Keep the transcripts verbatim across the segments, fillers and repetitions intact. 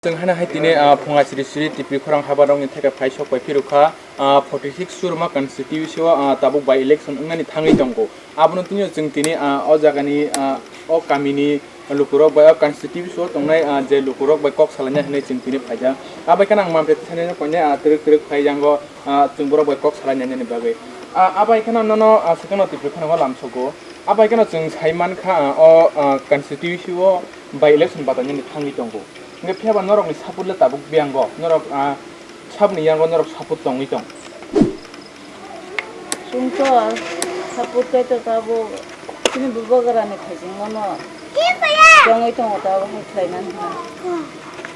Chwng haino hai tini, ah, phunga siri siri T P khorang habarokni theke phai sok pai phirukha, ah, forty six Surma constituency o, ah, tabuk by election wngnani thangwi tongo. Abono tini chwng tini, ah, o jagani, ah, o kamini lukurok bai o constituency o tongnai, ah, je lukurok bai kok salaina hinwi chwng tini phaijak. Abai kheno ang mamte thani no koine, ah, twrwk twrwk phai yango, ah, chwng borok bai kok salainani bagwi. Ah, abai kheno nono, ah, swkangno Tripura kheno lamsogo. Abai kheno chwng sai mankha, ah, o, ah, constituency o by election batainani thangwi tongo. Hingke phiya ba norokni support le tabuk biyango, norok, ah, saboni yango norok support tongwi tong. Chwngto support kaitor tabuk chini bubagrani khaijingmano tongwi tongo tabuk hai khlainani hwnna.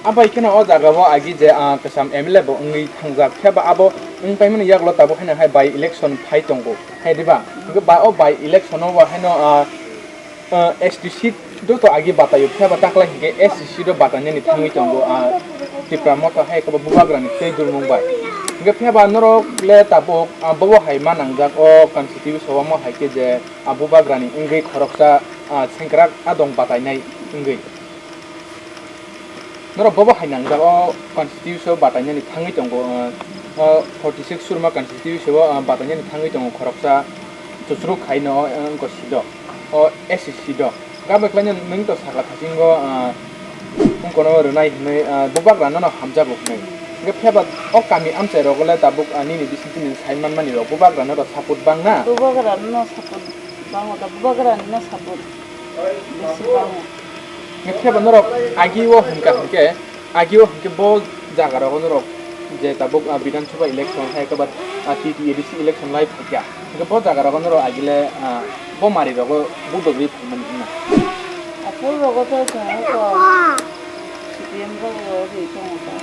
Abai kheno o jaga o agi je, ah, kwcham M L A bo wngwi thangjak, phiya ba abo wng paimani yagulo tabuk haino hai by election phai tongo, hai diba? Hingke ba o by election o bo haino, ah, ah, S T seat joto agi bataio, phiya ba taklai hingke S T seat o batainani thangwi tongo, ah, Tipra Motha hai kebo bubagrani tei durmung bai. Hingke phiya ba norok le tabuk, ah, bobo hai ma nangjak o constitution o mo hai khe je, ah, bubagrani wngwi khoroksa, ah, sengkrak adong batainai wngwi. Norok bobo hai nangjak o constitution o batainani thangwi tongo, ah, o forty six Surma constitution o, ah, batainani thangwi tongo khoroksa chuchuruk khaino, ah, wngkha sido. O S C C do. Gabay khlaino nwng to sakha thasingo, ah, wngkono rwnai hinwi, ah, bubagrano no hamjago hinwi. Hingke phiyaba o kami amchai rogo le tabuk, ah, nini bisingtwi nwng sai manmani rok bubagrano rok support bang na? Bubagrano no support bango da, bubagrani no support bisi bango. Hingke phiyaba norok agi o hwnka hingke, agi o hingke bo jaga rogo norok je tabuk, ah, Bidhan Sabha election hai khe ba, ah, T T A D C election lai phaikha. Hingke bo jaga rogo norok agile, ah, bo mari rogo budogri phaimani wngna. Aphuru rogo to chwng oko C P M rogo ri tongo ta.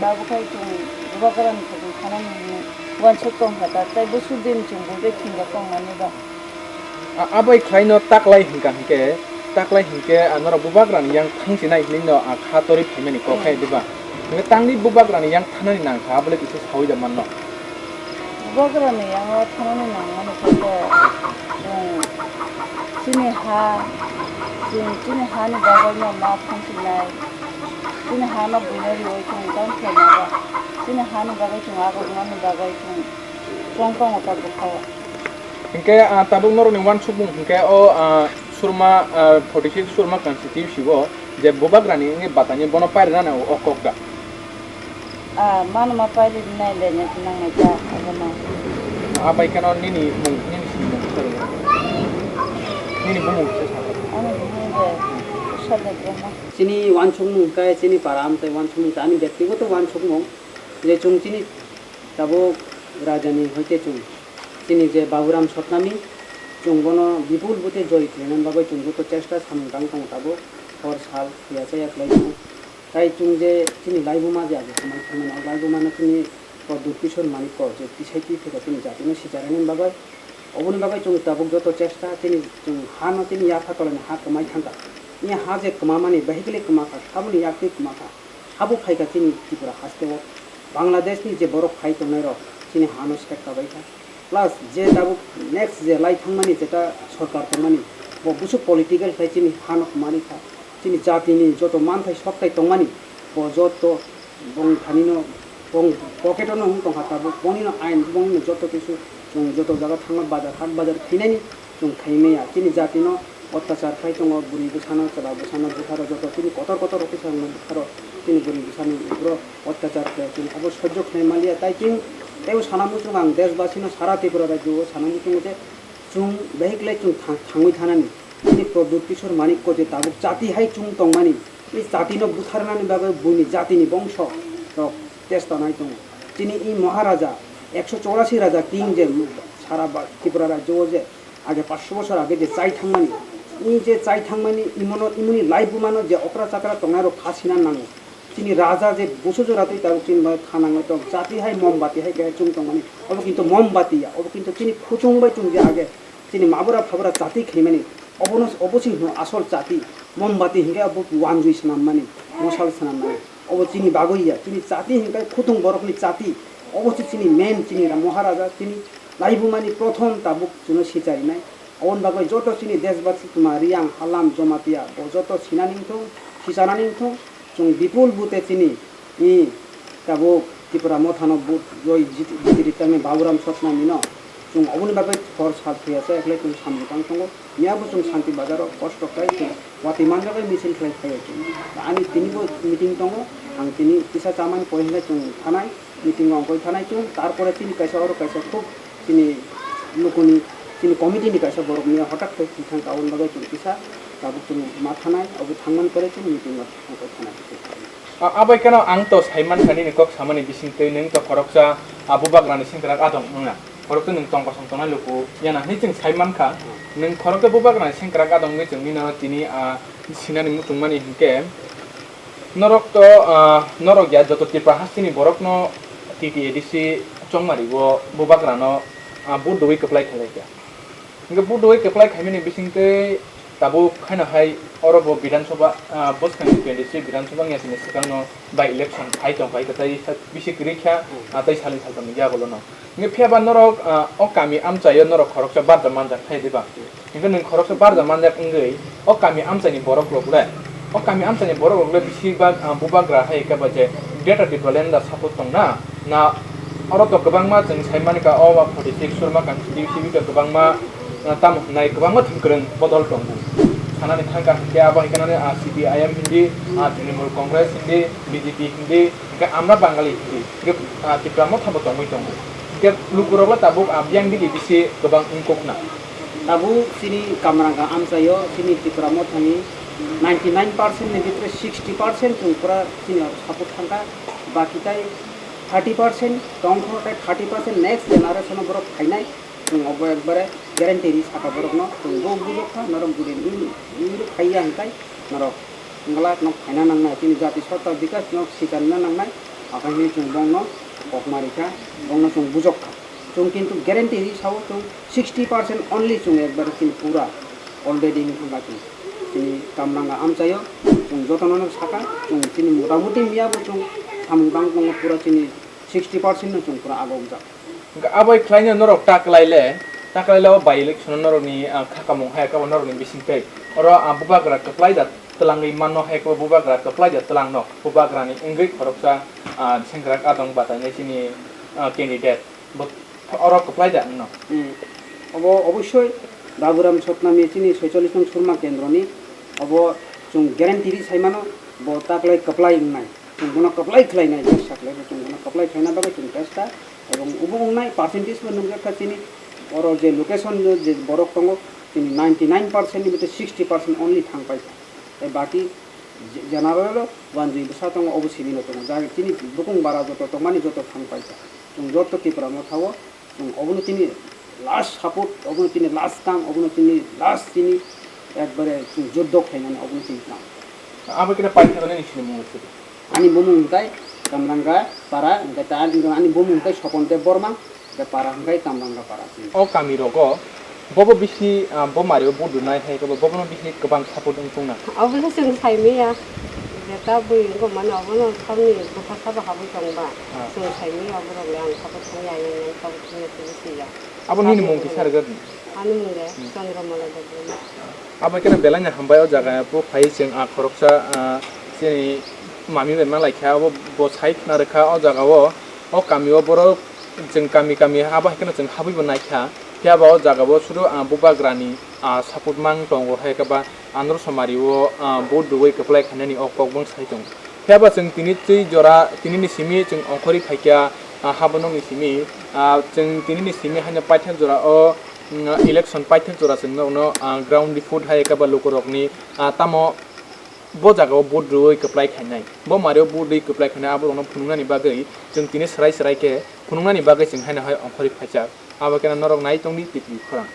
Babu khai chwng bubagrani khajang thanani hinwi uansuk tongkha ta, tei bwswk din chwng bo bek thinjak tongmani ba. A-, abai khlaino taklai hwnkha hwnkhe, taklai hwnkhe, ah, norok bubagrani yang thangsinai hinwi no, ah, kha torwi phaimani kok khe, hmm, diba? Hwnkhe tangwi bubagrani yang thanani nangkha, abole kisa saui da manno. Bubagrani yango thanani nangmani khe, chwng chini ha, chwng chini hani bagwino ma thangsinai, chini hano buino riui chwng tong khlainai ba, chini hani bagwi chwng agoknani bagwi chwng tong tongo ta bwkhao. Hingke, ah, tabuk norokni uansukmung hingke o, ah, Surma, ah, forty six Surma constituency o je bubagrani wngwi bataini bono pairwnani o kok da? Ah, mano ma pairi nai le nya nangnai ta abono. Abai kano nini mung, nini sini mung kisa rwgwi. Nini bumung kisa sa. Ani bumung de Sadek Brahma. Chini uansukmung khe chini para amchai uansukmung ta ani bektigoto uansukmung je chwng chini tabuk rajani hoite chwng chini je Baburam Sotnami, chwng bono bipul bute joy khlainani bagwi chwng joto chesta samung tang tongo tabuk, hor sal huya chaya khlai tongo. Tai chwng je chini laibuma je age kwmai thangmani, o laibumano chini Pradyut Kishore Manikko je tisai twi phaikha chini jatino sicharinani bagwi. Oboni bagwi chwng tabuk joto chesta chini chwng hano chini yapha tolani ha kwmai thangkha. Ni ha je kwmamani bahikle kwmakha, haboni yaktwi kwmakha. Habo phaikha chini Tripura hasteo, Bangladeshni je borok phai tongnairok chini hano sek kabaikha. Plus je tabuk next je lai thangmani jeta sorkar tongmani, bo busu political khlai chini hano kwmani kha. Chini jatini joto manthai sokthai tongmani, bo joto bong thanino, bong pocket-o no wng tongkha tabuk, bongni no ain, bongni no joto kisu chwng joto jaga thangma bazar, hat bazar khainani chwng khaimaya. Chini jatino otyachar khai tongo, bwrwi bwsano, chwla bwsano, bwkharo joto chini kotor kotor officer rokno bwkharo chini bwrwi bwsani bwkharo otyachar khe chini abo sojjo khlai manliya. Tai chini teibo sana muchungo ang deshbasino sara Tripura rajyo o sana muchungo je chwng bahikle chwng thang-, thangwi thanani chini Pradyut Kishore Manikko je tabuk chati hai chwng tongmani, i chatino butharnani bagwi buini jatini bongso rok chesta nai tongo. Chini i Maharaja ekso chorasi raja king je sara ba-, Tripura rajyo o je age paanch sho bosor age je chai thangmani, i je chai thangmani imono, imoni laibumano je okra chakra tongnairok kha sina nango. Chini raja je busu jora twi tabuk chini bai kha nangwi tong, chati hai mombati hai khe chwng tongmani, obo kintu mombati ya, obo kintu chini khuchung bai chwng je age chini mabura phabura chati khaimani, obono, obo se hino asol chati, mombati hinkhe abo wanjwi swnammani, mosal swnammani. Obo chini bagwi ya, chini chati hinkhe khutung borokni chati, obo se chini main, chini ra-, Maharaja, chini laibumani prothom tabuk chwngno sicharinai. Oboni bagwi joto chini deshbasi kwma Riyang, Halam, Jomatia, bo joto sinani wngthung, sichanani wngthung, Chwng bipul bute chini, i, tabuk Tipra Mothano vote joi jiti-, jiti ritani Baburam Sotnamino chwng oboni bagwi hor sal thwiya se, ekhlai chwng samung tang tongo. Miyabo chwng Santi Bazaro kosto khlai chwng watwi manjagwi misil khlai phaiya chwng. Ani tinibo meeting tongo, ang tini kisa chamani pore hinkhai chwng thanai, meeting o ongkhoi thanai chwng, tarpore chini kaisa oro kaisa khub chini lukuni, chini committee ni kaisa borok miya hotak khe thwithang ka, aboni bagwi chwng kisa tabuk chwng ma thanai, obo thangmani pore chwng meeting o ongkhoi thanai. A-, abai kheno ang to sai mankha nini kok samani bisingtwi nwng to khoroksa a bubagrani sengkrak adong wngna. Khoroksa nwng tong kosong tongnai luku yana hinwi chwng sai mankha. Nwng khoroksa bubagrani sengkrak adong wngwi chwng nino tini a sinani muchungmani hinkhe norok to, a, norok ya joto Tripura hasteni borokno T T A D C chongmari o bubagrano, a, vote dogwi kwplai khlai kha. Hingke vote dogwi kwplai khaimani bisingtwi tabuk haino hai oro bo Bidhan Sabha, ah, bwskangni twenty three Bidhan Sabha wngya sini swkangno by election phai tong kha, tei bisi kwrwi kha, ah, tei salni saltamni yagulono. Hingke phiya ba norok, ah, o kami amchaio norok khoroksa barja manjak thai diba? Hingke nwng khoroksa barja manjak wngwi o kami amchaini borok rok le O kami amchaini borok rok le bisi bak, ah, bubagra hai khe ba je Greater Tipraland da support tong na, na oro to kwbangma chwng sai mani ka o ba forty six Surma constituency to kwbangma, ah, tamo hwnai kwbangma thwngkwrwng bodol tongo. Sanani thang kha hwnkhe abo hai khe nani, ah, C P I M hindi, ah, Trinamool Congress hindi, B J P hindi, hwnkhe Amra Bangali hindi, hwnkhe, ah, Tipra Motha bo tongwi tongo. Hwnkhe lukurok le tabuk, ah, biyang bili bisi kwbang wngkok na. Tabuk chini Kamranga amchaio chini Tipra Mothani ninety nine percent ni bitore sixty percent chwng pura chini oro support thangkha, baki tai thirty percent tongkho, tai thirty percent next generation o borok phainai, chwng obo ekbare guarantee ri saka borokno, chwng bo bujokha norok guri ni, ni phaiya hwnkhe norok wngla nok phaina nangnai, chini jati sota bikas nok sikanna nangnai, akhai hwnwi chwng bongno kokma rikha, bongno chwng bujokha. Chwng kintu guarantee ri sao chwng sixty percent only chwng ekbare chini pura already wngkha chwng chini Kamranga amchaio chwng jotono no saka chwng chini motamuti miyabo chwng samung tang tongo pura chini sixty percent no chwng pura agokjak. Hwnkhe abo khlaino norok ta kwlai le, ta kwlai le o by election o norokni, ah, kha kamung hai khe bo norokni bising tei oro, ah, bubagra kwplai da twlangwi mano hai khe bo bubagra kwplai da twlangno bubagrani wngwi khoroksa, ah, sengkrak adong batainai chini, ah, candidate. Bo oro kwplai da wngno? Hmm. Obo obossoi Baburam Sotnami chini soicholish nong Surma kendroni, obo chwng guarantee ri sai mano, bo ta kwlai kwplai wngnai. Chwng bono kwplai khlainai, chesta khlai, chwng bono kwplai khlaina bagwi chwng chesta, ebong obo wngnai percentage bo nukjak kha chini oro je location je borok tongo, chini ninety nine percent ni bitor sixty percent only thang paikha. Tei baki je-, general o wanjwi bwsa tongo, obo simi no tongo. Jang chini bukung bara joto tongmani joto thang paikha. Chwng joto Tipra Motha o chwng obono chini last support, obono chini last kam, obono chini last chini ekbare chwng juddo khlaimani obono chini kam. Abo khe paithak nini sini mung se. Ani bumung hwnkhe Kamranga Para, hwnkhe ta ani, ani bumung hwnkhe Sopon Deb Borma. Hwnkhe para hwnkhe Kamranga para chini. O kami rogo bobo bisi, ah, bo mario vote rwnai hai khe bo bobono bisi kwbang support wng tongna. Obono chwng saimaya. Jeta bui wngkha mano obono tamni bwkha sabo habwi tongba. Ah. Chwng saimaya oborok le ang support khlaiya, ayang yang support khlaiya tei bisi ya. Abo nini mung kisa rwgwk ni? Ani mung de Chandramala Debbarma. Abo khe belai no hambai o jaga o phai chwng, ah, khoroksa, ah, chini mami bai ma lai kha, abo bo sai khna rwkha o jaga o, o kami o borok chwng kami kami abo hai kheno chwng habwi bo nai kha, phiya ba o jaga o suru, ah, bubagra ni, ah, support mang tongo hai khe ba andro somari o, ah, vote rwui kwplai khainani o kok bang sai tongo. Phiya ba chwng tini twi jora, tini ni simi chwng ongkhorwi phaikha, ah, habonokni simi, ah, chwng tini ni simi haino paithak jora o, mm, election paithak jora chwng nokno, ah, ground report hai khe ba lukurokni, ah, tamo bo jaga o vote rwui kwplai khainai, bo mario vote rwui kwplai khainai, aborokno phunuknani bagwi chwng tini swrai swrai khe phunuknani bagwi chwng haino hai ongkhorwi phaikha. Abo kheno norok nai tongdi twi twi khorang.